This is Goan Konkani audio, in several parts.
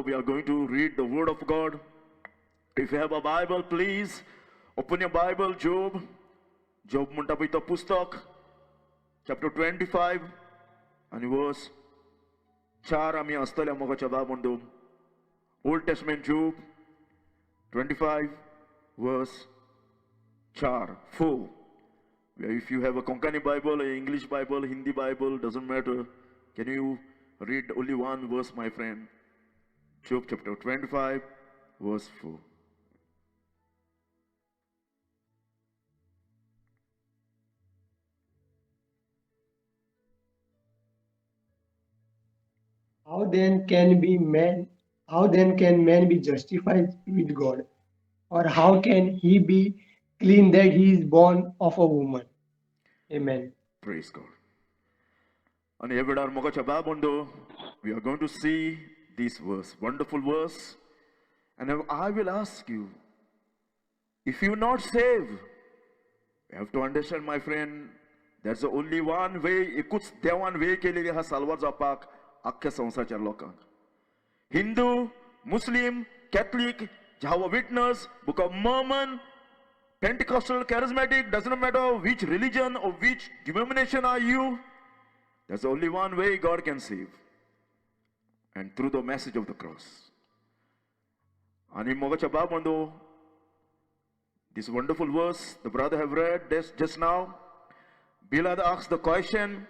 बाबंदो, we are going to read the word of God. If you have a Bible, please open your Bible, Job. Job म्हणटा पळय तो पुस्तक, चॅप्टर 25 आनी वर्स 4 आमी आसतले मोगाच्या बाबंदो. Old Testament, Job 25 verse 4. If you have a Konkani Bible, a English Bible, Hindi Bible, doesn't matter. Can you read only one verse, my friend? Job chapter 25, verse 4. How then can be man? How then can man be justified with God, or how can he be clean that he is born of a woman? Amen. Praise God. And every we are going to see this verse, wonderful verse. And I will ask you, if you not saved, you have to understand, my friend, there's the only one way, एकूच देवान वे केलेली हा साल्वार जावपाक आख्ख्या संवसाराच्या लोकांक. Hindu, Muslim, Catholic, Jehovah Witness, Book of Mormon, Pentecostal, Charismatic, doesn't matter which religion or which denomination are you, there's only one way God can save, and through the message of the cross. Ani mogacha babando, this wonderful verse the brother have read this just now. Bilad asks the question,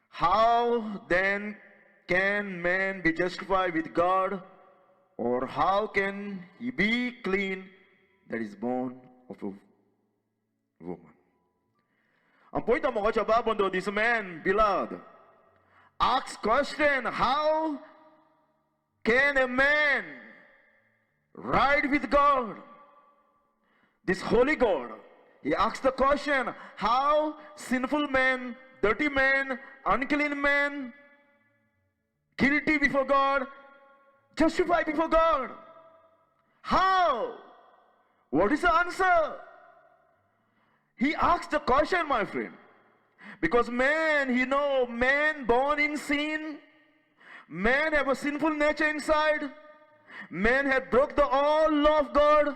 how then can man be justified with God, or how can he be clean that is born of a woman? Ang point mo ko this man, Bilad, asks question, how can a man right with God, this holy God? He asks the question, how sinful man, dirty man, unclean man, guilty before God, justified before God? How? What is the answer? He asked the question, my friend. Because man, he know, man born in sin, man have a sinful nature inside, man had broke the all law of God.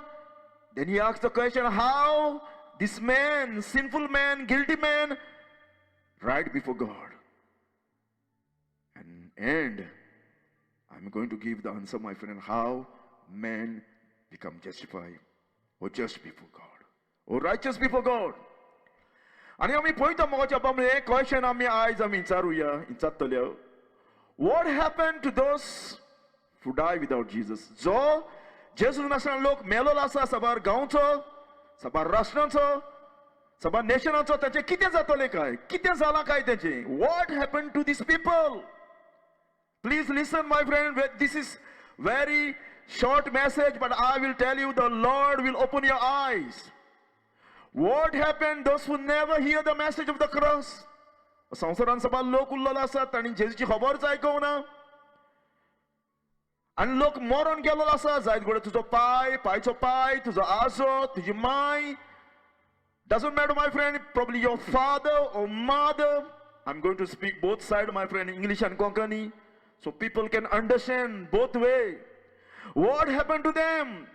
Then he asked the question, how this man, sinful man, guilty man, right before God? And I'm going to give the answer, my friend, how man become justified or just before God, or righteous before God. आनी आमी पळयता मोगाच्या बाबा हें क्वेश्चन आमी आयज आमी विचारुया, विचारतले, what happened to those who die without Jesus? जो जेजू नासतना लोक मेलोलो आसा, साबार गांवचो, साबार राष्ट्रांचो, साबार नेशनाचो, ताचें कितें जातलें काय, कितें जालां काय तेचें? What happened to these people? Please listen, my friend, this is very short message, but I will tell you, the Lord will open your eyes. What happened those who never hear the message of the cross? संवसारान सबार लोक उरलेलो आसात तांणी जेजूची खबरच आयकूंक ना, आनी लोक मरोन गेल्लो आसा. जायत घडये तुजो पाय, पायचो पाय, तुजो आजो, तुजी my, doesn't matter, my friend, probably your father or mother. I'm going to speak both sides, my friend, English and Konkani, so people can understand both way. What happened to them?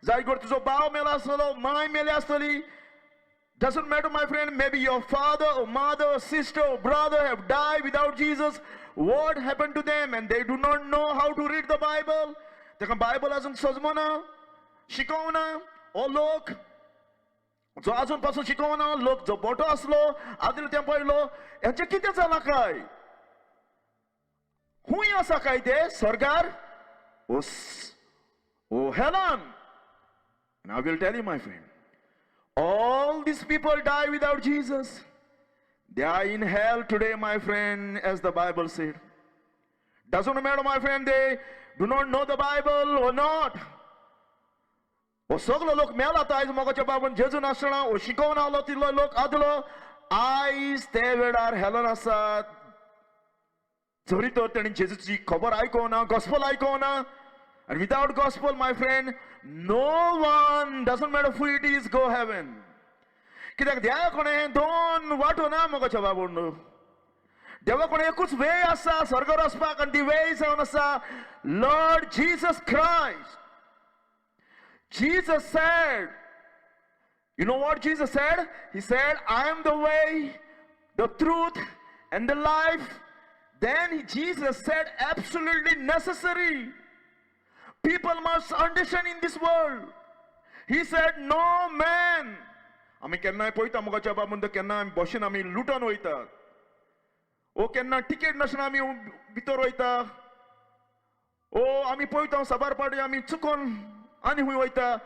जायत घडये तुजो भाव मेला आसतलो, my मेली आसतली, doesn't matter, my friend, maybe your father or mother or sister or brother have died without Jesus. What happened to them? And they do not know how to read the Bible. ताका बायबल अजून सजमना, शिकोवना. ओ लोक जो अजून पासून शिकोवना, लोक जो बोटो आसलो आदले तें पयलो, हेंचें कितें जालां काय? खूंय आसा काय ते स्वर्गार ओ हेलान? And I will tell you, my friend, all these people die without Jesus. They are in hell today, my friend, as the Bible said. Doesn't matter, my friend, they do not know the Bible or not. ओ सगलो लोक मेला आयज मोगाच्या बाबून जेजू नासतना, ओ शिकोवन आलो तितलो लोक आदलो, आयज ते वेळार हेलान आसात. जरी तर तेणी जेजूची खबर आयकोना, gospel आयकोना. And without gospel, my friend, no one, doesn't matter who it is, go heaven. कित्याक देवा कोणें दोन वाटो ना मोगाच्या बाबून. देवा कोण एकूच वे आसा स्वर्गार वचपाक आनी ती वे जावन आसा Lord Jesus Christ. Jesus said, you know what Jesus said? He said, I am the way, the truth, and the life. Then Jesus said, absolutely necessary. People must understand in this world. He said, no man. आमी केन्नाय पळयता मुखाच्या बाबा केन्ना आमी बशीन आमी लुटून वयतात ओ केन्ना टिकेट नासतना आमी भितर वयता ओ आमी पळयता साबार पाटी आमी चुकोन आनी खंय वयता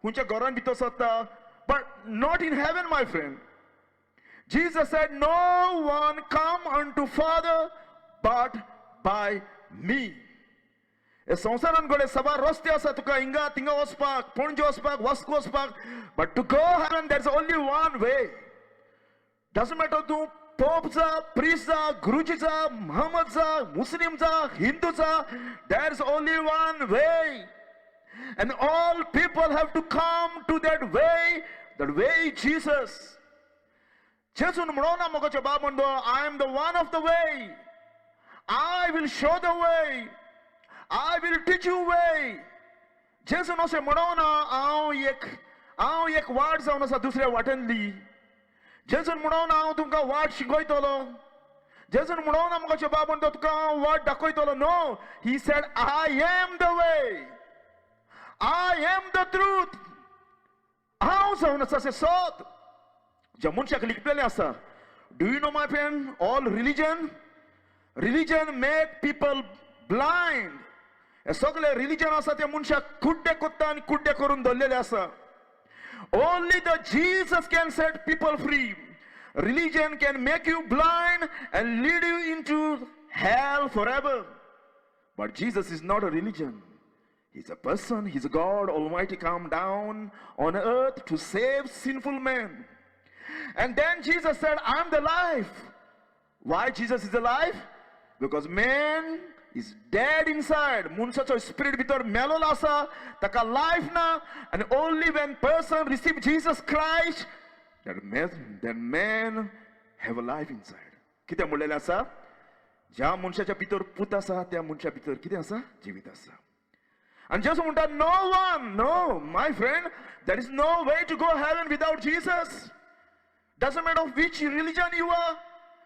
खंयच्या घरान भितर सरता. But not in heaven, my friend. Jesus said, no one come unto Father but by me. हे संवसारान घडये साबार रस्ते आसा तुका हिंगा थिंगा वचपाक, पणजे वचपाक, वास्को वचपाक, but to go heaven there is only one way. Doesn't matter तूं पोप जा, प्रिस्ट जा, गुरुजी जा, मोहम्मद जा, मुस्लिम जा, हिंदू जा, there is only one way. And all people have to come to that way Jesus. जेजून म्हणून ना मोगाच्या बाब म्हणतो, I am the one of the way. I will show the way. I will teach you way. जेजून अशें म्हणून ना हांव एक वाट जावन आसा दुसऱ्या वाटेंतली. जेजून म्हणून हांव तुमकां वाट शिकयतलो. जेजून म्हणून ना मोगाच्या बाब म्हणतो तुका हांव वाट दाखयतलो. No, he said, I am the way. I am the truth. हांव जावन आसा अशें सत ज्या मनशाक लिखलेलें आसा. Do you know, my friend, all religion make people blind. हे सगळे रिलिजन आसा ते मनशाक कुड्डे कोत्ता आनी कुड्डे करून दवरलेले आसा. Only the Jesus can set people free. Religion can make you blind and lead you into hell forever. But Jesus is not a religion. He's a person, he's a God Almighty come down on earth to save sinful men. And then Jesus said, I am the life. Why Jesus is alive? Because man is dead inside. मनशाचो spirit भितर मेलोलो आसा, ताका life ना. And only when person receive Jesus Christ, that man have a life inside. कितें म्हणलेलें आसा? ज्या मनशाच्या भितर पूत आसा त्या मनशा भितर कितें आसा? जिवीत आसा. And Jesus म्हणटा, no one, no, my friend, there is no way to go heaven without Jesus. Doesn't matter which religion you are,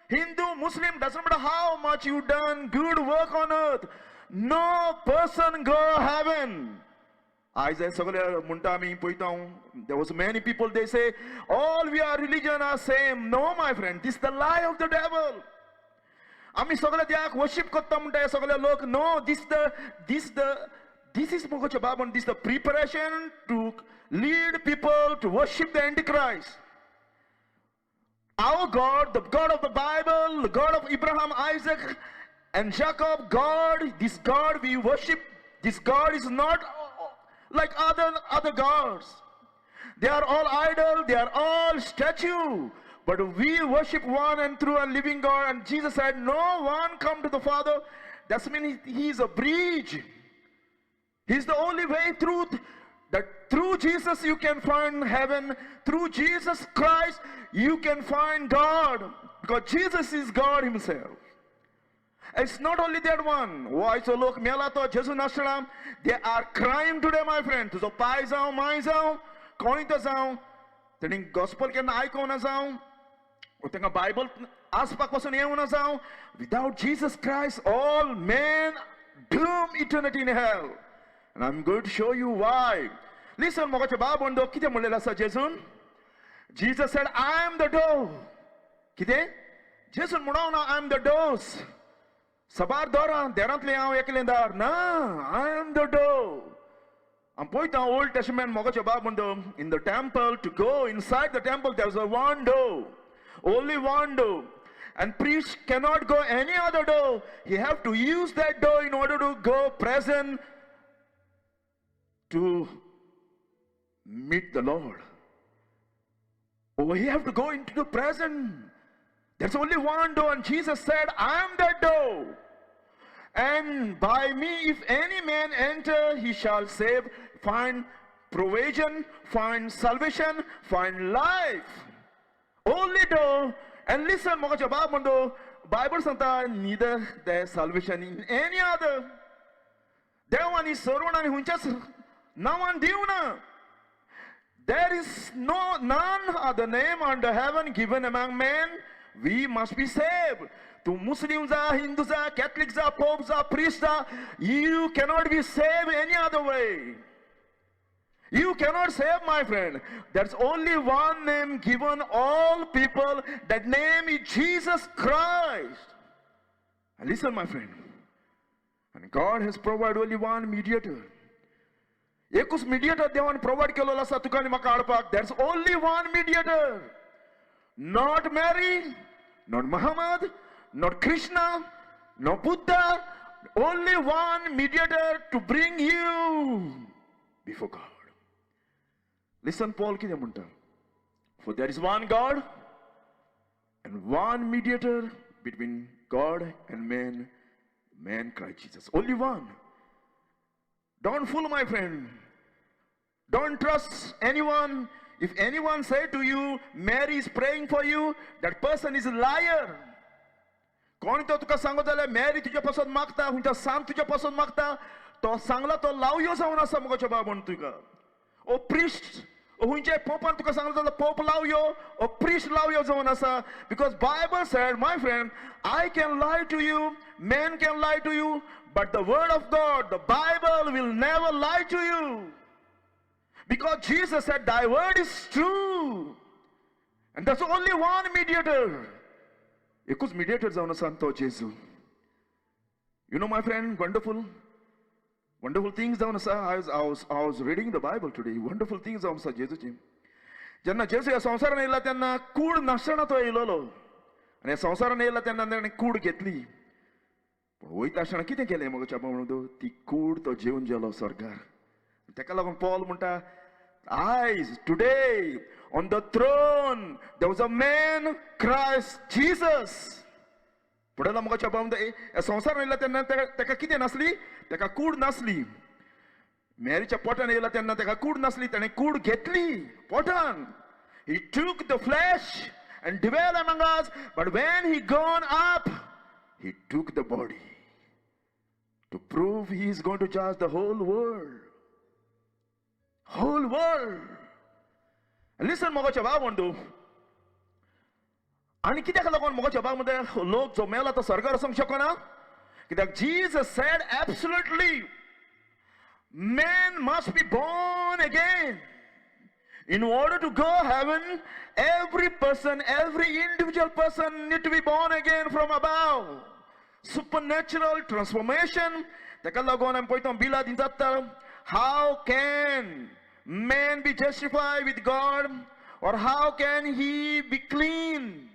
Hindu, Muslim, doesn't matter how much you done good work on earth, no person go heaven. Isaiah सगळे म्हणटा आमी पळयता, there was many people, they say, all we are religion are same. No, my friend, this is the lie of the devil. आमी सगळे त्याक worship करता म्हणटा हे सगळे लोक. No, this is मोगाच्या बाबा, this is the preparation to lead people to worship the Antichrist. Our God, the God of the Bible, the God of Abraham, Isaac, and Jacob, God, this God we worship, this God is not like other gods. They are all idol, they are all statue. But we worship one and true and living God. And Jesus said, no one come to the Father. That means he is a bridge. He is the only way, truth. That through Jesus you can find heaven. Through Jesus Christ you can find God. Because Jesus is God himself. It's not only that one. Why so लोक मेला तो जेजू नासतना, they are crying today, my friend. तुजो पाय जावं, माय जावं, कोणी तो जावं, तेणी गॉस्पल केन्ना आयकोंक ना जावं, तांकां बायबल आसपाक पासून येवं ना जावं. Without Jesus Christ, all men doom eternity in hell. And I'm going to show you why. Listen, मोगाचे बाब म्हणतो कितें म्हणलेलें आसा जेजून? Jesus said, I am the door. कितें? जेजून म्हणोंक ना, I am the doors. सबार दोरां देरांतलें हांव एकलें दार ना, I am the door. आमी पळयता ओल्ड टेस्टमेंट मोगाचे बाब म्हणतो, in the temple, to go inside the temple, there is a one door. Only one door. And priest cannot go any other door. He have to use that door in order to go present to meet the Lord. Oh, he have to go into the present. There's only one door, and Jesus said, I am that door. And by me, if any man enter, he shall save, find provision, find salvation, find life. Only door. And listen, मोगाच्या बाब म्हणतो, बायबल सांगता neither there salvation in any other. देव आनी सर्वण आनी खंयच्याच नांवान दिवना. There is no none other name under heaven given among men we must be saved. तूं मुस्लिम जा, हिंदू जा, कॅथलिक जा, पोप जा, प्रिस्ट जा, you cannot be save any other way. You cannot save, my friend. There's only one name given all people. That name is Jesus Christ. And listen, my friend. And God has provided only one mediator. एकूच mediator देवान प्रोवायड केलेलो आसा तुका आनी म्हाका हाडपाक. There's only one mediator. Not Mary, not Muhammad, not Krishna, not Buddha. Only one mediator to bring you before God. Listen, Paul कितें म्हणटा? For there is one God and one mediator between God and man, man Christ Jesus. Only one. Don't fool, my friend. Don't trust anyone. If anyone say to you, Mary is praying for you, that person is a liar. कोण तो तुका सांगत जाल्यार मॅरी तुज्या पासून मागता, खंयच्या सांत तुज्या पासून मागता, तो सांगला तो लावयो जावन आसा मुगो बाब म्हण तुका. ओ प्रिस्ट खंयच्या पोपान तुका सांगला जाल्यार पोप लावयो, ओ प्रिस्ट लावयो जावन आसा. Because Bible said, my friend, I can lie to you, man can lie to you, but the word of God, the Bible will never lie to you. Because Jesus said, thy word is true. And there's only one mediator. एकूच mediator जावन आसा तो जेजू. You know, my friend, wonderful, wonderful things जावन आसा. I was reading the Bible today. Wonderful things जावन आसा जेजूची. जेन्ना जेजू ह्या संवसारान येयला तेन्ना कूड नासतना तो येयलोलो आनी ह्या संवसारान येयला तेन्ना ताणें कूड घेतली. पूण वयता आसतना कितें केलें मगो बाबा म्हणून ती कूड तो जेवन गेलो स्वर्गार. ताका लागून पॉल म्हणटा, आयज today on the throne there was a man, Christ Jesus. फुडें मगो बाबा म्हणटा, ह्या संवसारान येयला तेन्ना ताका कितें नासली? ताका कूड नासली. मॅरीच्या पोटान येयला तेन्ना ताका कूड नासली, ताणें कूड घेतली पोटान. He took the flesh and dwell among us, but when he gone up, he took the body to prove he is going to judge the whole world. Whole world. Listen, मोगाच्या भाव म्हणतो आनी कित्याक लागून मोगाच्या भाव मध्ये लोक जो मेला तो स्वर्गार वचूंक शकना? कित्याक Jesus said absolutely, man must be born again. In order to go heaven, every person, every individual person need to be born again from above. Supernatural transformation. ताका लागून आमी पळयता बिला दितात, how can man be justified with God or how can he be clean?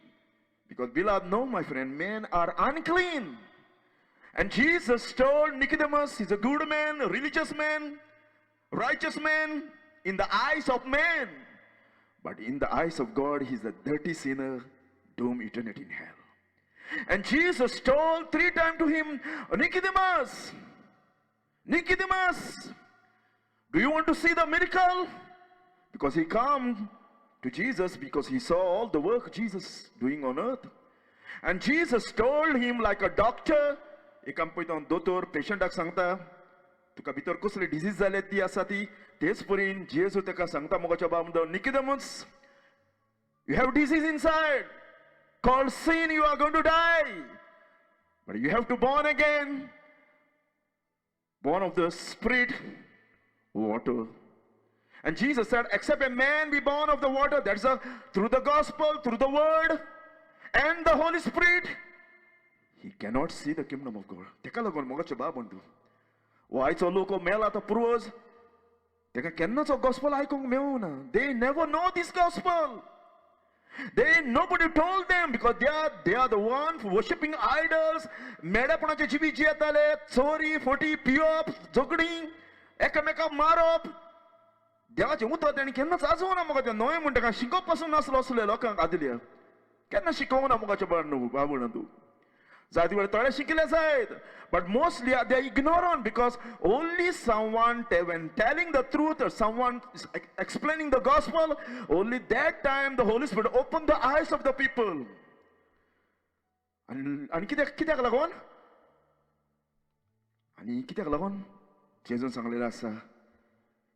Because beloved, no, my friend, men are unclean. And Jesus told Nicodemus, he's a good man, religious man, righteous man in the eyes of man. But in the eyes of God, he's a dirty sinner, doomed eternity in hell. And Jesus told three times to him, "Nicodemus, Nicodemus, do you want to see the miracle?" Because he come to Jesus because he saw all the work Jesus doing on earth. And Jesus told him like a doctor, एक आमी पळयता दोतोर पेशंटाक सांगता तुका भितर कसली डिजीज जाल्या ती आसा ती, तेच परीन जेजू ताका सांगता मोगाच्या बाब, "Nicodemus, you have disease inside called sin. You are going to die, but you have to born again, born of the Spirit, water." And Jesus said, except a man be born of the water, that's through the gospel, through the word and the Holy Spirit, he cannot see the kingdom of God. तेका लागून मोगाचे बाब म्हणटू हो आयचो लोक मेला तो पुर्वज तेका केन्नाच हो गॉस्पल आयकूंक मेळूंक ना. They never know this gospel. They nobody told them because they are the one worshipping idols. मेडेपणाचे जिवीत जियेताले, चोरी फटी पिवप, झगडीं, एकामेकाक मारप. देवाचें उतर तेणी केन्नाच आजोवना मुगो. तें न्हय म्हणटा काय शिकोवप पासून नासलो असले लोकांक आदल्या केन्ना शिकोवना मुगाचें बाबू तूं जायते वेळ थोडे शिकिल्ले जायत, but mostly they ignorant because only someone when telling the truth or someone explaining the gospel, only that time the Holy Spirit open the eyes of the people. आनी आनी कित्याक कित्याक लागून आनी कित्याक लागून जेजून सांगलेलें आसा,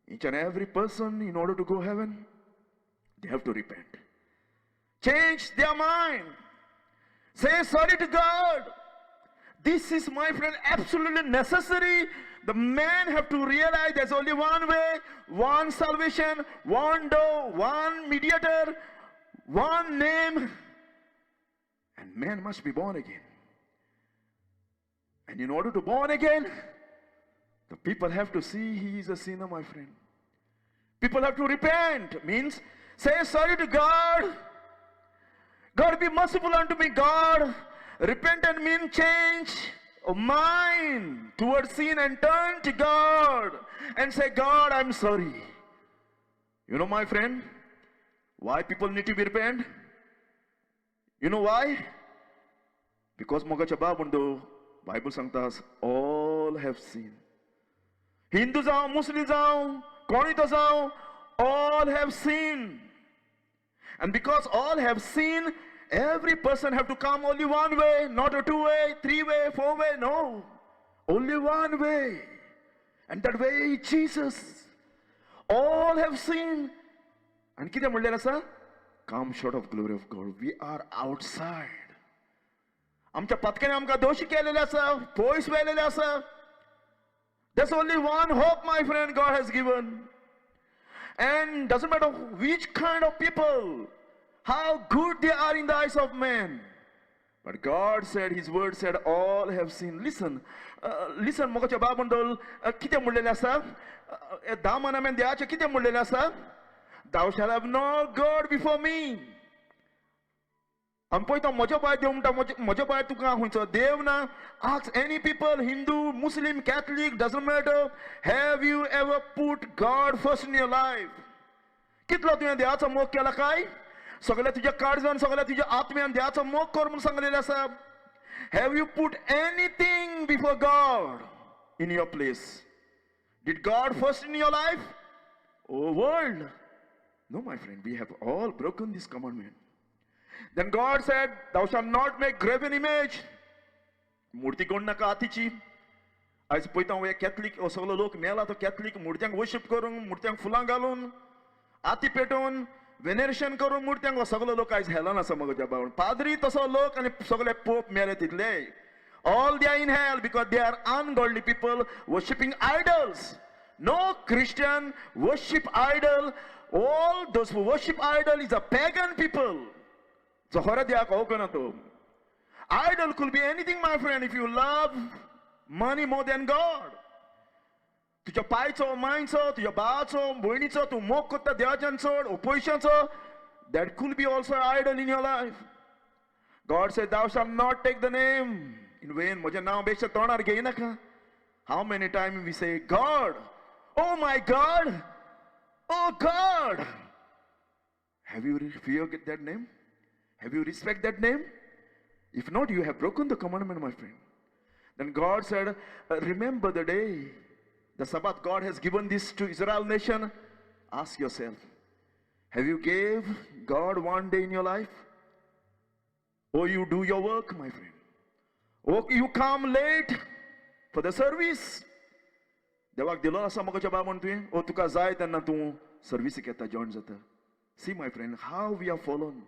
each and every person, in order to go heaven, they have to repent, change their mind, say sorry to God. This is, my friend, absolutely necessary. The man have to realize there's only one way, one salvation, one door, one mediator, one name, and man must be born again. And in order to born again, the people have to see he is a sinner, my friend. People have to repent, means say sorry to God. God, be merciful unto me, God. Repent and mean change of mind towards sin and turn to God and say, "God, I'm sorry." You know, my friend, why people need to be repent? You know why? Because मोगाच्या बाब म्हणतो, बायबल सांगता, all have sinned. Hindu जावं, मुस्लिम जावं, कोणी तो जावं, all have sinned. And because all have sinned, every person have to come only one way, not a two way, three way, four way, no. Only one way. And that way is Jesus. All have sinned. And कितें म्हणलें आसा? Come short of glory of God. We are outside. आमच्या पातकांनी आमकां दोशी केलेले आसा, पयस व्हेलेले आसा. There's only one hope, my friend, God has given. And doesn't matter which kind of people, how good they are in the eyes of men. But God said, His word said, all have sinned. Listen, listen, मोगाच्या बाब म्हणतो, कितें म्हणलेलें आसा? धा मना देवाचें कितें म्हणलेलें आसा? "Thou shalt have no God before me." आमी पळयता, म्हज्या भायर देव म्हणटा, म्हज्या भायर तुका खंयचो देव ना. Ask any people, Hindu, Muslim, Catholic, doesn't matter, have you ever put God first in your life? कितलो तुवें देवाचो मोग केला काय? सगळ्या तुज्या काळजान, सगळ्या तुज्या आत्म्यान देवाचो मोग कर म्हणून सांगलेलें आसा. Have you put anything before God in your place? Did God first in your life? Oh world. No, my friend, we have all broken this commandment. Then God said, "Thou shalt not make graven image." मूर्ती कोण नाका आतीची. आयज पळयता हांव, कॅथलीक हो सगलो लोक मेला तो कॅथलीक मुर्त्यांक वर्शीप करून, मुर्त्यांक फुलां घालून, आती पेटोवन, वेनेरेशन करून मुर्त्यांक, हो सगलो लोक आयज हेलान आसा म्हज्या भाव. पाद्री तसो लोक आनी सगळे पोप मेले तितले. All they are in hell because they are ungodly people worshipping idols. No Christian worship idol. All those who worship idol is a pagan people. जो खरो देवाक वळखना तो. Idol could be anything, my friend. If you love money more than God, तुझ्या पायचो, मांयचो, तुझ्या भावाचो, भयणीचो तूं मोग करता देवाच्यान चड ओ पयशांचो, that could be also idol in your life. God say, "Thou shalt not take the name in vain." म्हजें नांव बेश्टें तोंडार घेयनाका. How many time we say, "God, oh my God, oh God"? Have you fear that name? Have you respect that name? If not, you have broken the commandment, my friend. Then God said, "Remember the day, the Sabbath." God has given this to Israel nation. Ask yourself, have you gave God one day in your life? Or you do your work, my friend? Or you come late for the service? देवाक दिलो आसा म्हाका बाबा म्हण तुवें, ओ तुका जाय तेन्ना तूं सर्विसीक येता, जॉयन जाता. See, my friend, how we are fallen.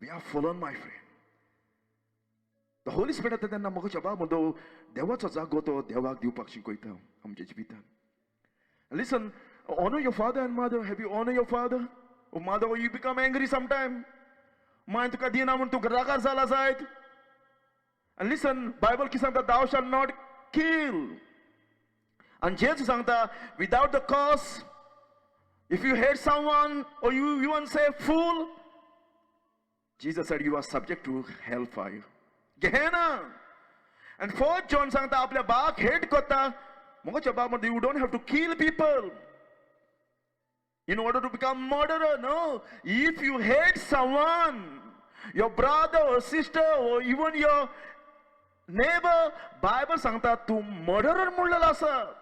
We are fallen, my friend. The Holy Spirit येता तेन्ना म्हाका बाबा म्हणतो, देवाचो जागो तो देवाक दिवपाक शिकयता आमच्या जिवितान. Listen, honor your father and mother. Have you honor your father or mother, or you become angry sometime? माय तुका दिना म्हूण तूं रागार जाला जायत. And listen, Bible कितें सांगता? "Thou shalt not kill." And जेजू सांगता, without the cause, if you hate someone or you even say "fool," Jesus said you are subject to hellfire, Gehenna. And fourth John सांगता, आपल्या बाक हेट करता, मोगाच्या बाब मध्ये, you don't have to kill people in order to become murderer. No. If you hate someone, your brother or sister or even your neighbor, Bible सांगता तूं मर्डरर म्हणलेलो आसा.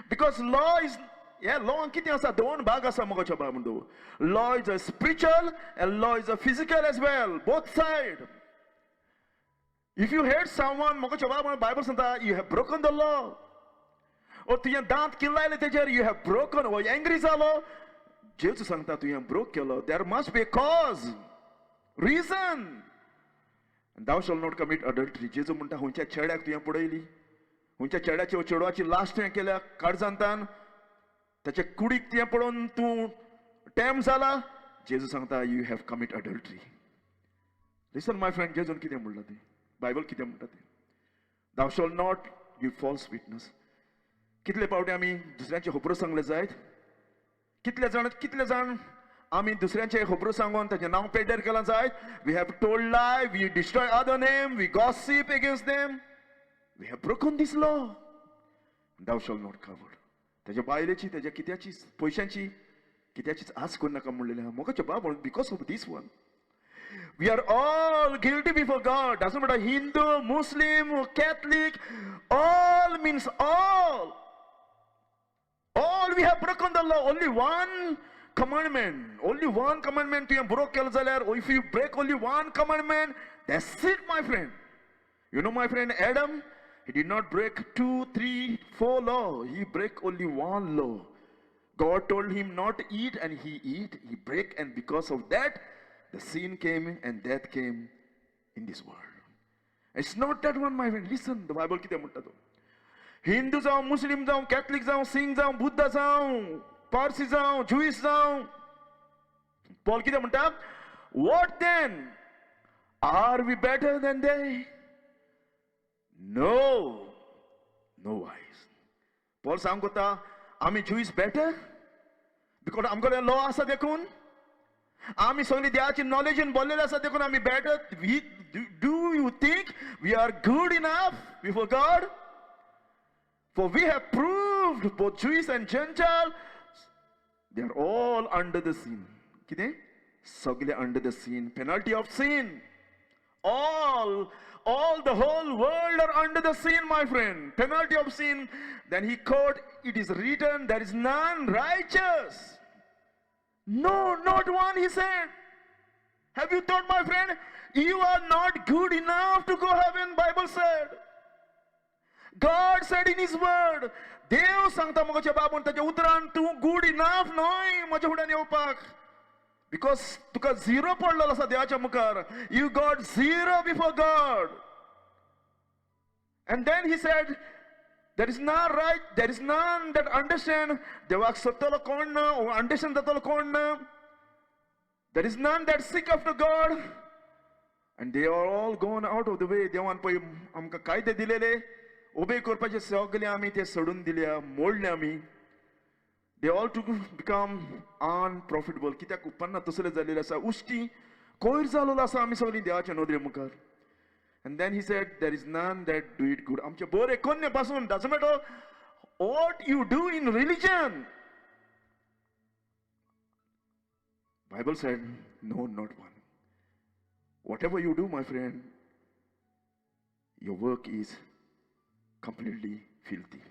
Because law is, yeah, law कितें आसा? दोन भाग आसा मोगाच्या बाब म्हणतो. Law is a spiritual and law is a physical as well, both side. If you hate someone, मोगाच्या बाबा बायबल सांगता you have broken the law. Or तुवें दांत किल्लायले तेजेर, you have broken, or angry जालो, जेजू सांगता तुवें ब्रोक केलो. There must be a cause, reason. Thou shalt not commit adultery. जेजू म्हणटा खंयच्या चेड्याक तुवें पळयली, खंयच्या चेड्याची चेडवाची लास्ट तुवें केल्या काळजांतान, ताच्या कुडीक तुवें पळोवन तूं टेम जाला, जेजू सांगता you have commit adultery. Listen my friend, जेजून कितें म्हणलां तें, बायबल कितें म्हणटा तें. Thou shalt not give false witness. कितले पावटी आमी दुसऱ्यांचे खबरो सांगले जायत, कितले जाण आमी दुसऱ्यांचे खबरो सांगून ताचें नांव पेड्ड्यार केलां जायत. We have told lie, we destroy other name, we gossip against them, we have broken this law. Thou shalt not covet. ताच्या बायलेची, ताच्या कित्याची, पयशांची, कित्याचीच आस करूं नाका म्हणलेलें आहा. मोगाच्या बाबा, because of this one we are all guilty before God. Doesn't matter Hindu, Muslim, Catholic, all means all. All we have broken the law. Only one commandment. Only one commandment you broke केलं जाल्यार, if you break only one commandment, that's it, my friend. You know, my friend, Adam, he did not break 2, 3, 4 law. He break only one law. God told him not to eat and he eat. He break, and because of that, the sin came and death came in this world. It's not that one, my friend. Listen, the Bible कितें म्हणटा तो. हिंदू जावं, मुस्लिम जावं, कॅथलीक जावं, सिंग जावं, बुद्ध जावं, पारसी जावं, ज्युईस जावं, पॉल कितें म्हणटा? What then? Are we better than they? No, no wise. Paul सांगता कोता आमी ज्युईस बेटर because आमकां लॉ आसा देखून, आमी सगळी देवाची नॉलेजीन बोल्लेले आसा देखून आमी better. Do you think we are good enough before God? For we have proved both Jews and Gentiles, they are all under the sin. कितें? सगळे under the sin, penalty of sin. All the whole world are under the sin, my friend. Penalty of sin. Then he quote, it is written, there is none righteous. No, not one, he said. Have you thought, my friend, you are not good enough to go heaven, Bible said. God said in his word, देव सांगता म्हज्या बाबून ताच्या उतरान, तूं good enough न्हय म्हज्या फुड्यान येवपाक, because तुका झिरो पडलेलो आसा देवाच्या मुखार. You got zero before God. And then he said, there is none right, there is none that understand. देवाक सोदतलो कोण ना, अंडरस्टँड जातलो कोण ना. There is none that seek after God. And they are all gone out of the way. देवान पळय आमकां कायदे दिलेले, ओबे करपाचे सगळे आमी ते सोडून दिल्या, मोडले आमी. They all to become unprofitable. कित्याक उपन्ना तसले जाल्लेले आसा, उश्टी कोयर जाल्लो आसा आमी सगळीं देवाच्या नदरे मुखार. And then he said, there is none that do it good. आमचे बरे कोन्ने पासून, doesn't matter what you do in religion. Bible said, no, not one. Whatever you do, my friend, your work is completely filthy.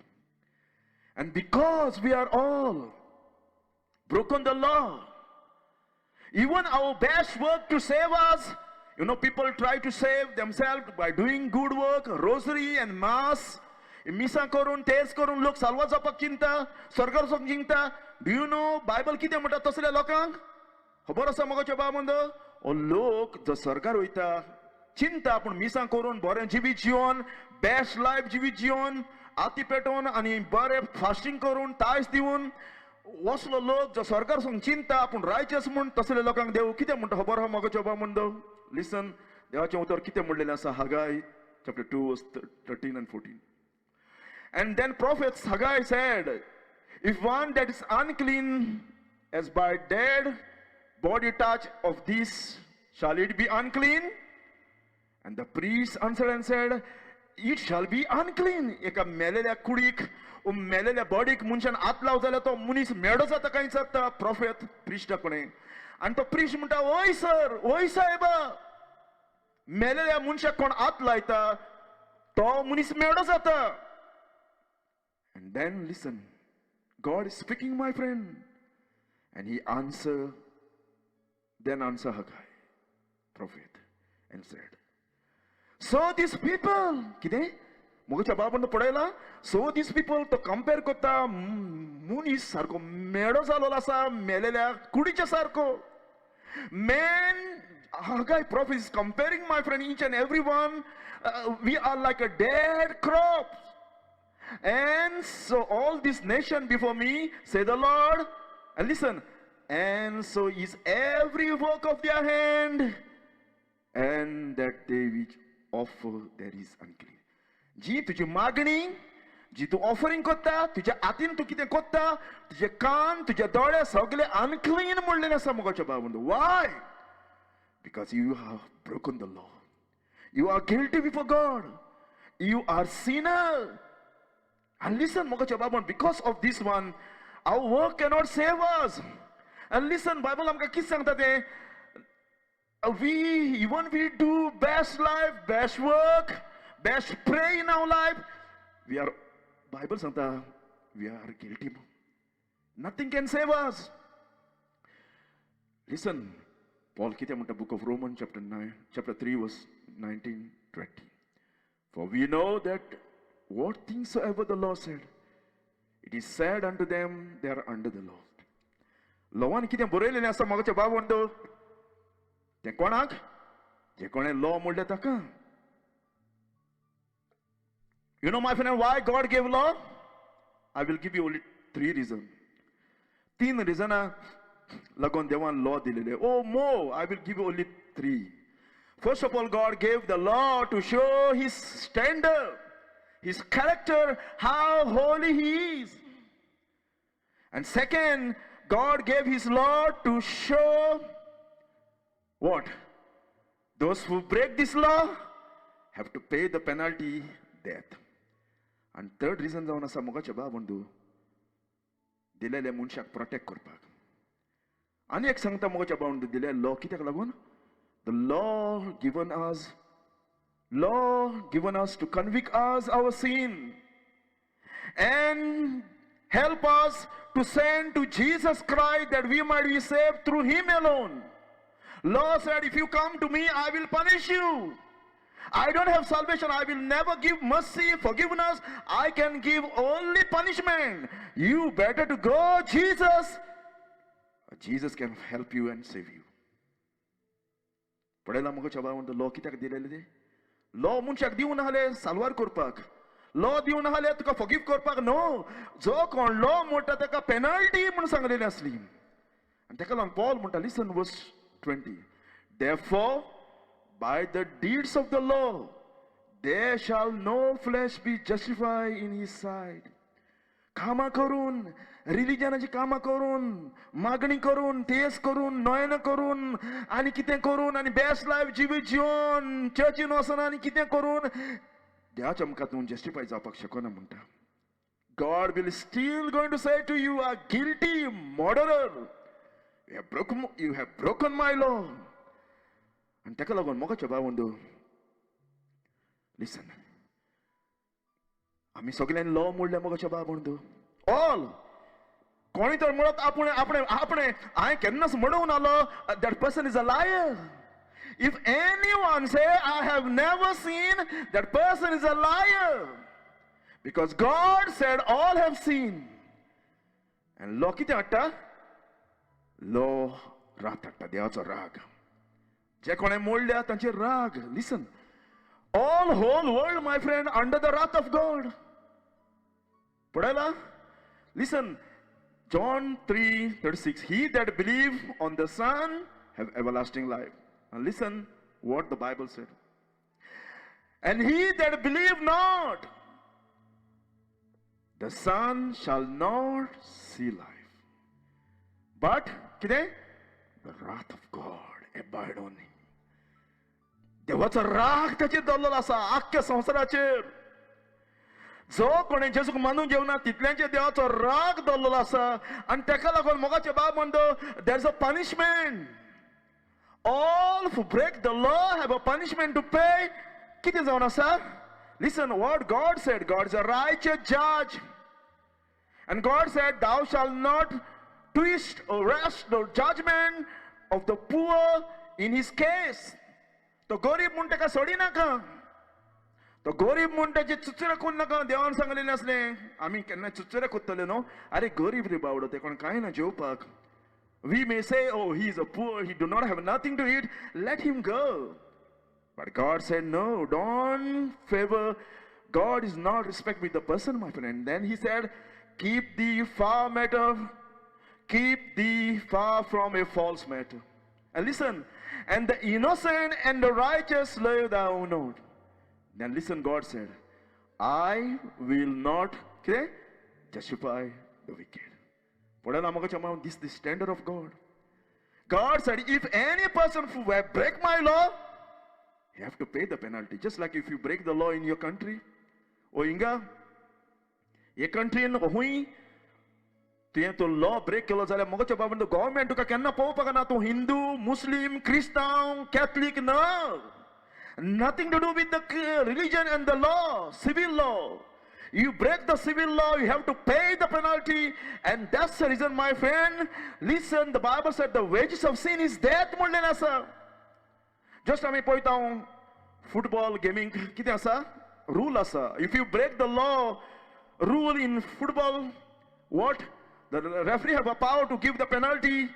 And because we are all broken the law, even our best work to save us, you know, people try to save themselves by doing good work, rosary and mass, मिसां करून, तेज करून लोक साल्वार जावपाक चिंता, स्वर्गार वचूंक चिंता. Do you know Bible कितें म्हणटा तसल्या लोकांक? खबर आसा मगो बाबंद? ओ लोक जो स्वर्गार वयता चिंता, पूण मिसां करून बरें जिवीत जिवन, बेस्ट लायफ जिवीत जिवन, आती पेटोवन आनी बरें फास्टींग करून तायस दिवन वसलो लोक जो स्वर्गार वचूंक चिंता, पूण रायचस म्हूण तसल्या लोकांक देव कितें म्हणटा खबर आहा मगो बाबंद? लिसन, देवाचें उतर कितें म्हणलेलें आसा? Haggai chapter 2 verse 13 and 14. And then prophet Haggai said, if one that is unclean as by dead body touch of this, shall it be unclean? And the priest answered and said, it shall be unclean. एका मेलेल्या कुडीक, मेलेल्या बॉडीक मनशान हात लाव जाल्यार तो मनीस मेडो जाता काय विचारता प्रोफेट प्रिस्टा कडेन. आनी तो प्रिस्ट म्हणटा, ओय सर, ओय साहेबा, मेलेल्या मनशाक कोण हात लायता तो मनीस मेडो जाता. And then listen, God is speaking, my friend. And he answered, then answered Haggai, prophet, and said, so these people कितें मोगाच्या बाबा पळयला? सो these people तो कंपेर करता, मनीस सारको मेडो जालोलो आसा, मेलेल्या कुडीच्या सारको. Man, Haggai prophet is comparing, my friend, each and every one. We are like a dead crop. And so all this nation before me, say the Lord, and listen, and so is every work of their hand, and that they which offer there is unclean. जी तुजी मागणी, जी तूं ऑफरिंग करता, तुज्या हातीन तूं कितें करता, तुजे कान, तुजे दोळे सगळे अनक्लीन म्हणलेले आसा मोगाच्या बाबा. Why? Because you have broken the law. You are guilty before God. You are sinner. And listen, मोगाच्या बाबा, because of this one, our work cannot save us. And listen, Bible आमकां कितें सांगता तें? We even we do best life, best work, best pray in our life, we are, Bible सांगता, we are guilty. Nothing can save us. Listen, Paul कितें म्हणटा, Book of Roman, chapter 9, chapter 3, verse 19 20. For we know that what things soever the law said, it is said unto them they are under the law. लॉवान कितें बरयलेलें आसा मोगाच्या बाबा, तें कोणाक? जे कोणें लॉ म्हणलें ताका. You know, my friend, why God gave law? I will give you only three reasons. तीन रिजनां लागून देवान लॉ दिलेले. Oh more, I will give you only three. First of all, God gave the law to show His standard, His character, how holy He is. And second, God gave His law to show what? Those who break this law have to pay the penalty, death. And third reason जावन आसा मोगाचे बाबंदू, दिलेले मनशाक प्रोटेक्ट करपाक. आनी एक सांगता मोगाच्या बाबंदू, दिले लॉ कित्याक लागून? The law given us to convict us our sin and help us to send to Jesus Christ, that we might be saved through Him alone. Law said, "If you come to me, I will punish you. I don't have salvation. I will never give mercy, forgiveness. I can give only punishment. You better to go, Jesus. Jesus can help you and save you." पळयला मोगाच्या बाबा, लॉ कित्याक दिलेले ते? लॉ मनशाक दिवन आसले साल्वार करपाक, लॉ दिवन आसले तुका फॉरगीव करपाक न्हू. जो कोण लॉ म्हणटा ताका पेनल्टी म्हणून सांगलेली आसली. आनी ताका लागून पॉल म्हणटा, listen, verse 20, "Therefore by the deeds of the law there shall no flesh be justified in His sight." कामां करून, रिलिजनाची कामां करून, मागणी करून, तेज करून, नोयन करून आनी कितें करून आनी बेस्ट लायफ जिवीत जिवन चर्चीन वचना आनी कितें करून देवाच्या मुखार तूं जस्टिफाय जावपाक शकना म्हणटा. God will still going to say to you, "Are guilty murderer. You have broken my law." आनी ताका लागून मोगाच्या भावंडो, लिसन, आमी सगळ्यांनी लॉ मोडल्या मोगाच्या भावंडो, ऑल. कोणी तर म्हणत आपूण आपणे आपणे हांवें केन्नाच म्हणून आलो, that person is a liar. If anyone say, "I have never seen," that person is a liar, because God said all have sinned. And law कितें हाडटा? लॉ रात हाडटा, देवाचो राग. जे कोणें मोडल्या तांचेर राग. Listen, all whole world, my friend, under the wrath of God. पळयला? Listen, John 3:36, "He that believe on the Son have everlasting life." And listen what the Bible said, "And he that believe not the Son shall not see life, but" कितें? "The wrath of God abide on him." देवाचो राग ताचेर दवरलेलो आसा आख्ख्या संवसाराचेर. जो कोणे जेजूक मानून घेवना तितल्यांचेर देवाचो राग दवरलेलो आसा. आनी ताका लागून मोगाचे बाब म्हणतो, there is a punishment. All who break the law have a punishment to pay. कितें जावन आसा? Listen what God said. God is a righteous judge. And God said, "Thou shalt not twist or wrest the judgment of the poor in his case." तो गरीब म्हूण ताका सोडिनाका. तो गरीब म्हूण ताचे चुचरे करूं नाका. देवान सांगलेलें आसलें आमी केन्ना चुचरे करतले न्हू. अरे गरीब रे बावडो, ते कोण कांय ना जेवपाक. We may say, oh, he is a poor, he do not have nothing to eat, let him go. But God said, no, don't favor. God is not respect with the person, my friend. Then he said, keep thee far matter, keep thee far from a false matter. And listen, and the innocent and the righteous slay thou not. Then listen, God said, I will not justify the wicked. This is the standard of God. God said, if any person who break my law, you have to pay the penalty. Just like if you break the law in your country, or inga, a country in hui, तुवें तो लॉ ब्रेक केलो जाल्यार मगोच्या बाबा गव्हर्मेंट तुका केन्ना पळोवपाक ना. तूं हिंदू, मुस्लीम, क्रिस्तांव, कॅथलीक ना, nothing to do with the religion and the law, civil law. You break the civil law, you have to pay the penalty. And that's the reason, my friend, listen, the Bible said the wages of sin is death म्हणलें आसा. जस्ट आमी पळयता फुटबॉल गेमींग कितें आसा, रूल आसा. If you break the law, rule in football, what? The referee have a power to give the penalty.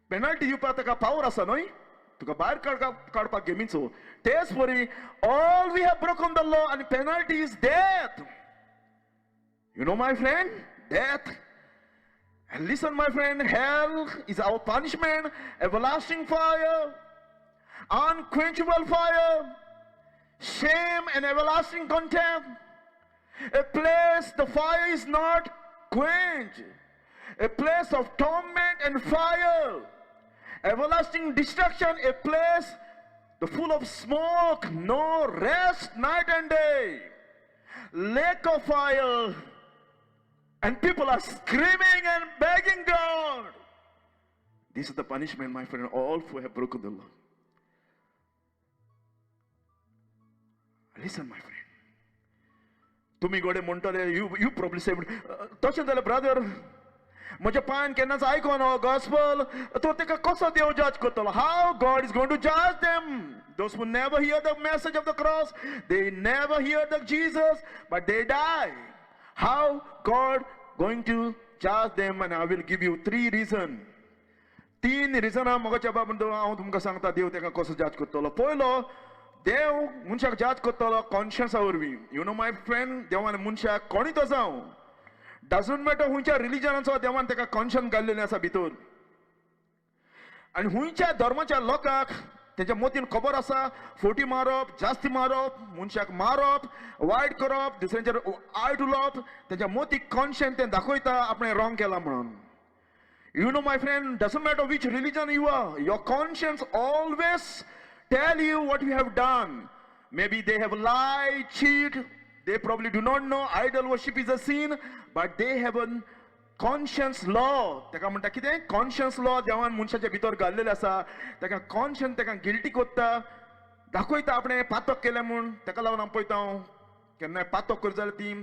Penalty दिवपाक ताका पावर आसा न्हय, तुका भायर काडपाक गेमीचो. तेच परी all we have broken the law आनी penalty is death. You know my friend, death. And listen my friend, hell is our punishment, everlasting fire, unquenchable fire, shame and everlasting contempt, a place the fire is not quenched, a place of torment and fire, everlasting destruction, a place the full of smoke, no rest night and day, lake of fire, and people are screaming and begging God. This is the punishment, my friend, all who have broken the law. Listen, my friend. तुमी गोडे म्हणटले, you probably say, तशें जाल्यार ब्रदर म्हज्या पांयान केन्नाच आयकोना हो गॉस्पल, तो तेका कसो देव जज करतलो? How God is going to जज them? Those who never hear the message of the cross, they never hear the Jesus, but they die. How God going to judge them? And I will give you three reasons. तीन रिजनां म्हज्या बाबा हांव तुमकां सांगता देव तेका कसो जज करतलो. पयलो, देव मनशाक जज करतलो कॉन्शियन्सा वरवीं. You know my friend, देवान मनशाक कोणी तो जावं, डजंट मॅटर खंयच्या रिलिजनाचो, देवान ताका कॉन्शियन्स घाल्लेलें आसा भितर. आनी खंयच्या धर्माच्या लोकांक तेच्या मतीन खबर आसा फोटी मारप, जास्ती मारप, मनशाक मारप, वायट करप, दुसऱ्यांचेर आयट उलोवप, तेच्या मतीक कॉन्शियन्स तें दाखयता आपणें रॉंग केलां म्हणून. You know my friend, doesn't matter which religion you are, your conscience always tell you what you have done. Maybe they have lied, cheat, they probably do not know idol worship is a sin, but they have a conscience law. तेका म्हणटा कितें? कॉन्शियन्स लॉ देवान मनशाच्या भितर घाल्लेलें आसा. तेका कॉन्शियन्स तेका गिल्टी कोत्ता, दाखयता आपणें पातक केलें म्हूण. तेका लागून आमी पळयता केन्नाय पातक करता जाल्यार ती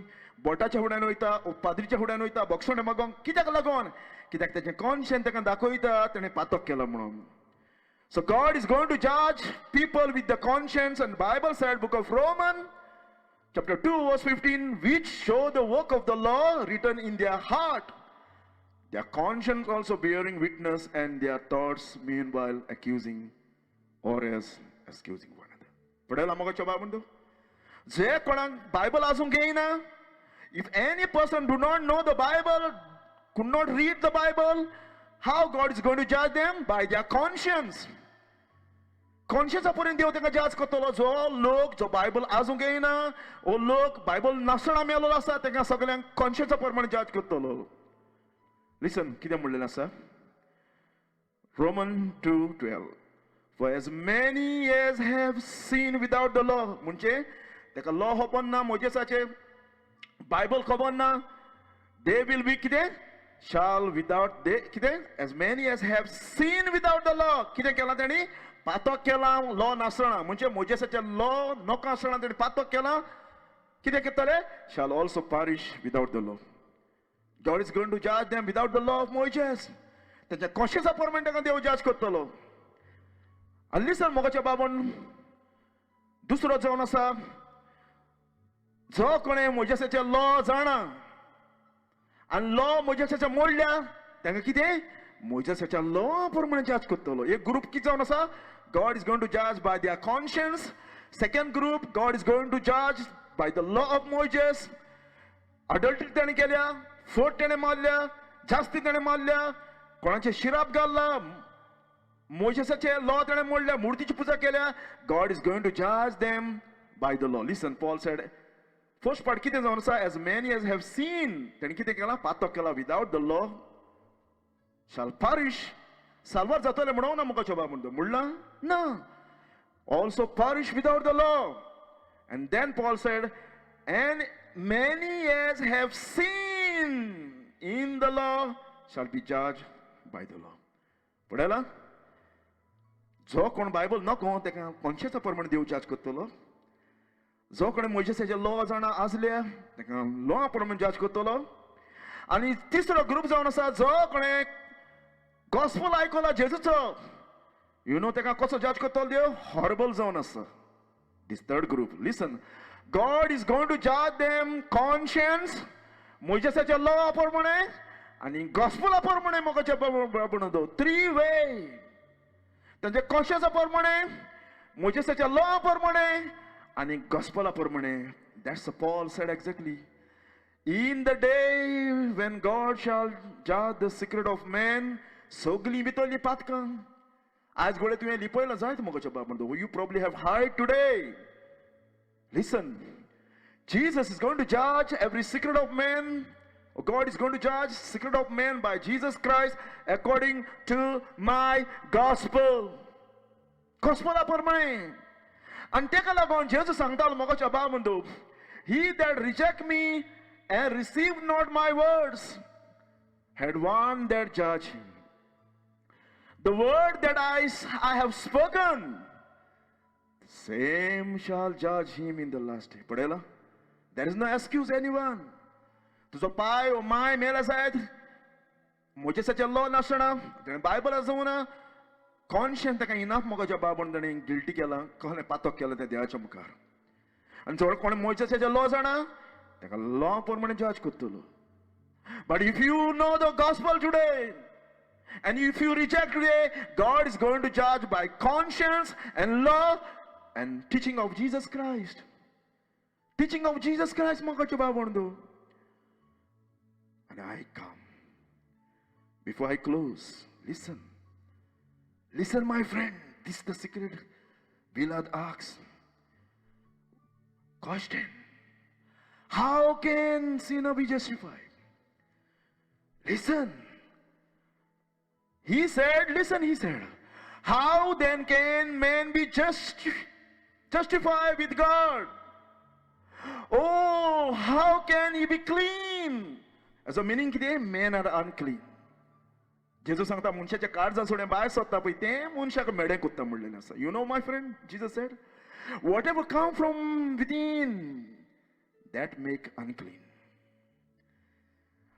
बोटाच्या फुड्यान वयता, पाद्रीच्या फुड्यान वयता, बक्षणे मागोंक. कित्याक लागून? कित्याक तेचें कॉन्शियन्स तेका दाखयता तेणें पातक केलां म्हणून. So God is going to judge people with the conscience, and Bible said, book of Romans, chapter 2, verse 15, which show the work of the law written in their heart, their conscience also bearing witness, and their thoughts meanwhile accusing or as excusing one another. पडला मगाच्या बाबा जे कोणाक बायबल अजून घेयना, if any person do not know the Bible, could not read the Bible, how God is going to judge them? By their conscience. कॉन्शियन्सा पर्यंत देव तांकां जज करतलो. जो लोक जो बायबल आजूंक येयना, वो लोक बायबल नासतना मेलोलो आसा, तांकां सगळ्यांक कॉन्शियन्सा प्रमाणे जज करतलो. लिसन, कितें म्हणलेलें आसा? Roman 2:12, for as many as have sin without the law, म्हणजे ताका लॉ खबर ना, मोजेसाचें बायबल खबर ना, they will be कितें? Shall without they कितें? As many as have sin without the law, कितें केलां तांणी? पातक केलां लॉ नासतना, म्हणजे मोजेसाचें लॉ नोका आसतना ताणें पातक केलां, कितें करतले? Shall also perish without the law. God is going to judge them without the law of Moses. तांच्या कॉन्शियसा प्रमाणे तांकां देव जज करतलो. आनी लिसन मोगाच्या बाबन, दुसरो जावन आसा जो कोणे मोजेसाचे लॉ जाणा आनी लॉ मोजेसाच्या मोडल्या तांकां कितें मोजेसाच्या लॉ प्रमाणे जज करतलो. एक ग्रुप कितें जावन आसा, God is going to judge by their conscience. Second group, God is going to judge by the law of Moses. Adultery ताणें केल्या, फट ताणें मारल्या, जास्ती ताणें मारल्या, कोणाचे शिराप घालला, मोजेसाचे लॉ ताणें मोडल्या, मुर्तीची पुजा केल्या. God is going to judge them by the law. Listen, Paul said first part कितें जावन आसा, as many as have seen, ताणें कितें केलां, पातक केला without the law shall perish. साल्वार जातले म्हणून ना मुखाच्या बाब म्हणटा म्हणलां ना, also perish without the law. And then Paul said, and many as have seen in the law shall be judge by the law. पळयला, जो कोण बायबल नको ताका कॉन्शियसा प्रमाणे देव जज करतलो. जो कोण मोजेसाचे लॉ जाणा आसल्या ताका लॉ प्रमाणे जज करतलो. आनी तिसरो ग्रुप जावन आसा, जो कोणे गॉस्पल आयकला जेजूचो, you know ताका कसो जज करतलो देव, हॉरेबल जावन आसा. This third group, listen, God is going to judge them conscience, मोजेसाच्या law प्रमाणे आनी गॉस्पला प्रमाणे मोगाच्या प्रमाणे. थ्री वे, तांच्या कॉन्शियसा प्रमाणे, मोजेसाच्या लॉ प्रमाणे आनी गॉस्पला प्रमाणे. That's Paul said exactly. In the day when God shall judge the secret of man, सगलीं भितरलीं पातकां आयज घोडे तुवें लिपयलां जायत मोगाच्या बाब म्हणटा. You probably have hide today. Listen, Jesus is going to judge every secret of man. God is going to judge secret of man by Jesus Christ according to my gospel. गॉस्पला प्रमाणे. आनी तेका लागून जेजू सांगतालो मोगाच्या बाब म्हणतो, He that reject me and receive not my words had one that judge him. The word that I have spoken, same shall judge him in the last day. पळयला, there is no excuse anyone. तुजो पाय ओ my मेल आसात, मोजेसाचे लॉ नासतना, ताणें बायबल आसूं ना, कॉन्शियस ताका इनाफ मोगाच्या बाब म्हणून ताणें गिल्टी केलां, कसलें पातक केलां तें देवाच्या मुखार. आनी चड कोणें मोजेसाचे लॉ जाणा ताका लॉ प्रमाणे जज करतलो. But if you know the gospel today and if you reject today, God is going to judge by conscience and law and teaching of Jesus Christ. Teaching of Jesus Christ, मोगाचे बाब म्हणतो. And I come. Before I close, listen. Listen, my friend, this is the secret. Pilate asks, question, how can sinner be justified? Listen. He said, listen, he said, how then can man be justified with God? Oh, how can he be clean? As a meaning कितें, men are unclean. जेजू सांगता मनशाच्या काळजां सोडून भायर सोदता पळय तें मनशाक मेडें कोत्ता म्हणलेलें आसा. You know my friend, Jesus said, whatever come from within that make unclean.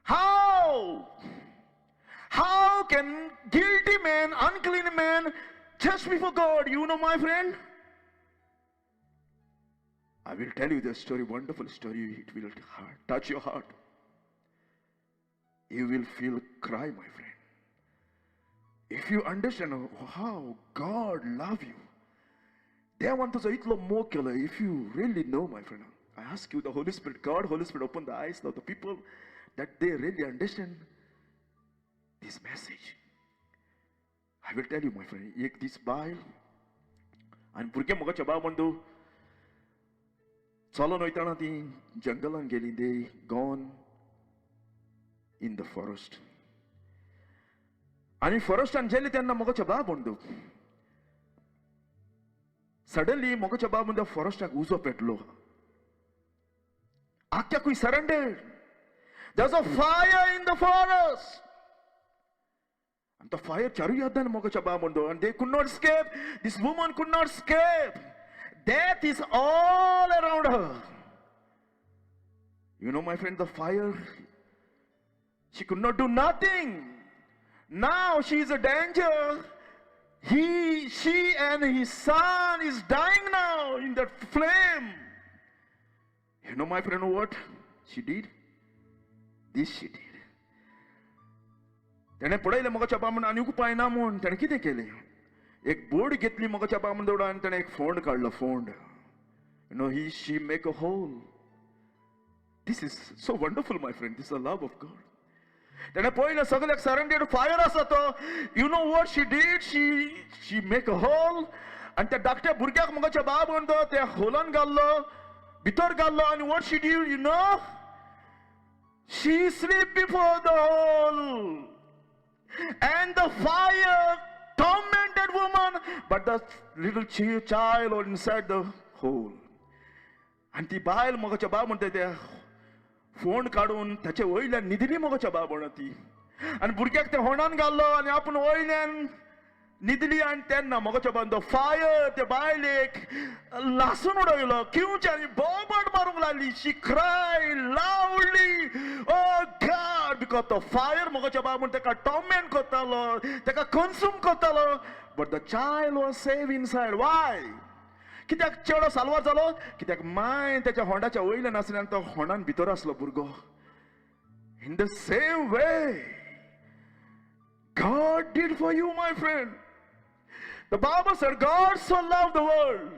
How? How can guilty man, unclean man, just before God? You know, my friend? I will tell you the story, wonderful story. It will touch your heart. You will feel cry, my friend. If you understand how God love you, देवान तुजो इतलो मोग केलो. If you really know, my friend, I ask you, the Holy Spirit, God, Holy Spirit, open the eyes of the people that they really understand this message. I will tell you, my friend, एक दीस बायल आनी भुरगे मोगाच्या बाब म्हणतो चलोन वयतना ती जंगलान गेली. They gone in the forest. आनी फॉरेस्टान गेली तेन्ना मोगाच्या बाब म्हणतो सडनली मोगाच्या बाब म्हणतो फॉरेस्टाक उजो पेटलो. आख्याकूय surrendered. There's a fire in the forest. And the fire चारूय हातान मोगाच्या बाब म्हणतो, and they could not escape. This woman could not escape. Death is all around her. You know, my friend, the fire, she could not do nothing. Now she is a danger. He, she and his son is dying now in that flame. You know, my friend, what she did? This she did. तेणें पळयलें मोगाच्या बाबा म्हूण आनी उपाय ना म्हूण तेणें कितें केलें, एक बोर्ड घेतली मोगाच्या बाबा म्हूण आनी तेणें एक फोंड काडलो. फोंड, you know, he she make a hole. This is so wonderful, my friend. This a love of God. तेणें पळयलें सगळ्याक सराउंडेड फायर आसा तो. You know what she did? She make a hole आनी त्या धाकट्या भुरग्याक मोगाच्या बाब म्हणतो त्या होलान घाल्लो, भितर घाल्लो. आनी what she did, you know? She sleep before the hole and the fire tormented woman, but the little child was inside the hole. आनी ती बायल मोगाच्या बाब म्हणटा त्या फोंड काडून ताचे वयल्यान न्हिदली मोगाच्या बाब म्हणा ती. आनी भुरग्याक त्या होंडान घाल्लो आनी आपूण वयल्यान न्हिदली. आनी तेन्ना मोगाच्या बाब तो फायर त्या बायलेक लासून उडयलो किंवचे आनी बोबाट मारूंक लागली. She cry loudly, oh God, because तो फायर मोगाच्या बाब म्हण ताका टॉर्मेंट करतालो, ताका कन्स्यूम करतालो. But the child was save inside. Why? कित्याक चेडो साल्वार जालो? कित्याक माय त्याच्या होंडाच्या वयल्यान आसले आनी तो होंडान भितर आसलो भुरगो. In the same way God did for you, my friend. The Bible said God so loved the world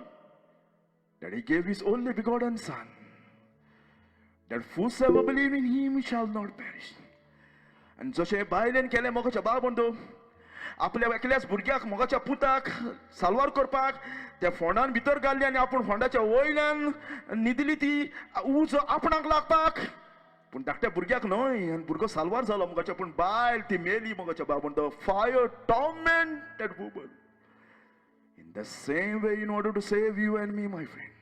that he gave his only begotten Son, that whosoever believe in him shall not perish. आनी जशें बायलेन केलें मोगाच्या बाब म्हणतो आपल्या एकल्याच भुरग्याक मोगाच्या पुताक साल्वार करपाक त्या फोंडान भितर घाल्ली आनी आपूण फोंडाच्या वयल्यान न्हिदली ती उजो आपणाक लागपाक, पूण धाकट्या भुरग्याक न्हय. आनी भुरगो साल्वार जालो मोगाच्या, पूण बायल ती मेली मोगाच्या बाब म्हणतो. Fire torment that woman. In the same way, in order to save you and me, my friend,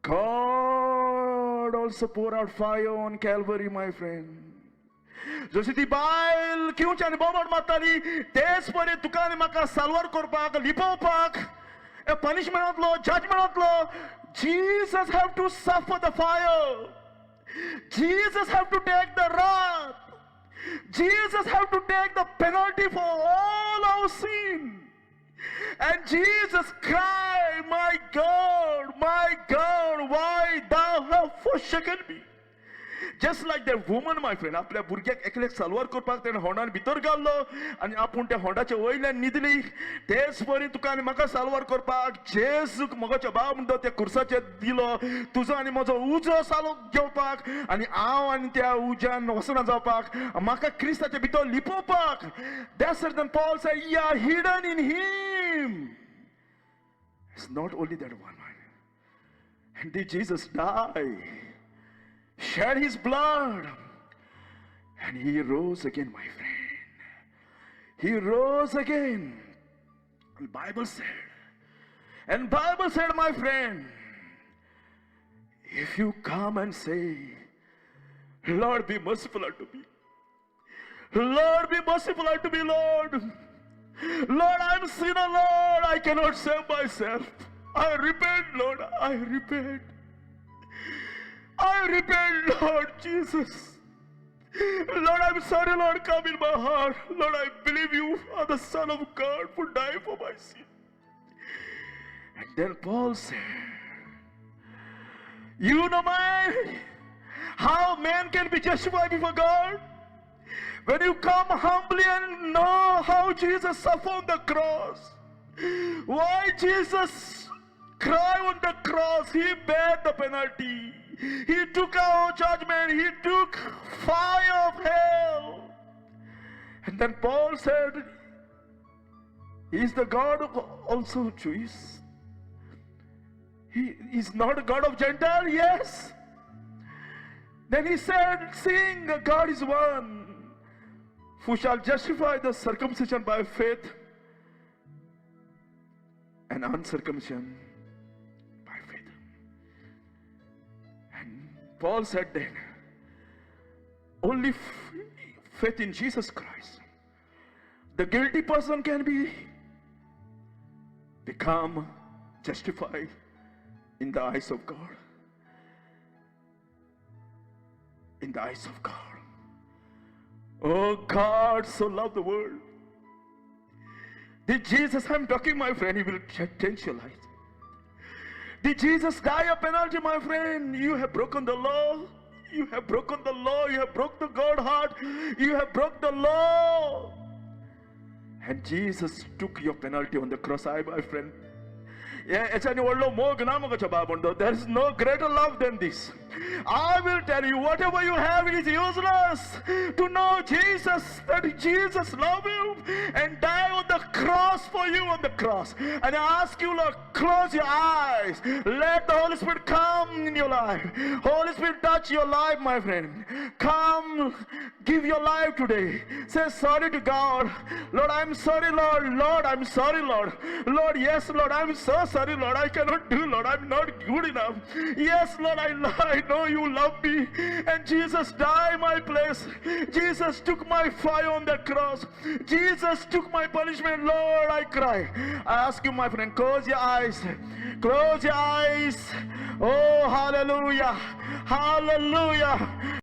God also pour out fire on Calvary, my friend. जशी ती बायल किंवच्यान बोबाट मारताली तेच परी तुका आनी म्हाका साल्वार करपाक, लिपोवपाक, पनिशमेंटांतलो, जजमेंटांतलो, Jesus have to suffer the fire. Jesus have to take the wrath. Jesus have to take the penalty for all our sin. And Jesus cried, my God, my God, why thou have forsaken me? Just like that woman, my friend, आपल्या भुरग्याक एकल्याक साल्वार करपाक तेणें होंडान भितर घाल्लो आनी आपूण त्या होंडाच्या वयल्यान न्हिदली. तेच परी तुका आनी म्हाका साल्वार करपाक जेजूक मोगाच्या बाब म्हणटा त्या खुर्साचेर दिलो तुजो आनी म्हजो उजो सालो घेवपाक आनी हांव आनी त्या उज्यान वसना जावपाक, म्हाका क्रिस्ताच्या भितर लिपोवपाक. That's reason Paul said, ye are hidden in him. It's not only that one, man. And did Jesus die, shed his blood, and he rose again, my friend. He rose again. And Bible said, and Bible said, my friend, if you come and say, Lord, be merciful unto me. Lord, be merciful unto me, Lord. Lord, I am sinner, Lord. I cannot save myself. I repent, Lord. I repent. I repent, Lord Jesus. Lord, I'm sorry, Lord. Come in my heart. Lord, I believe you are the Son of God who died for my sin. And then Paul said, you know, man, how man can be justified before God? When you come humbly and know how Jesus suffered on the cross. Why Jesus cried on the cross? He bear the penalty. He took our judgment. He took fire of hell. And then Paul said, he is the God of also Jews. He is not a God of Gentile, yes. Then he said, seeing God is one, who shall justify the circumcision by faith and uncircumcision by faith. And Paul said then, only faith in Jesus Christ, the guilty person can be become justified in the eyes of God. In the eyes of God. Oh, God so loved the world. The Jesus I'm talking, my friend, he will change your life. Did Jesus die a penalty, my friend? You have broken the law. You have broken the law. You have broke the God heart. You have broke the law. And Jesus took your penalty on the cross. I, my friend. हेच्यानी व्हडलो मोग ना मगो बाबा. There is no greater love than this. I will tell you, whatever you have, it is useless to know Jesus, that Jesus love you and die on the cross for you on the cross. And I ask you, Lord, close your eyes. Let the Holy Spirit come in your life. Holy Spirit, touch your life, my friend. Come, give your life today. Say sorry to God. Lord, I'm sorry, Lord. Lord, I'm sorry, Lord. Lord, yes, Lord, I'm so sorry, Lord. I cannot do, Lord. I'm not good enough. Yes, Lord, I know you love me. And Jesus died my place. Jesus took my fire on the cross. Jesus took my punishment. Lord, I cry. I ask you, my friend, close your eyes. Close your eyes. Oh, hallelujah. Hallelujah.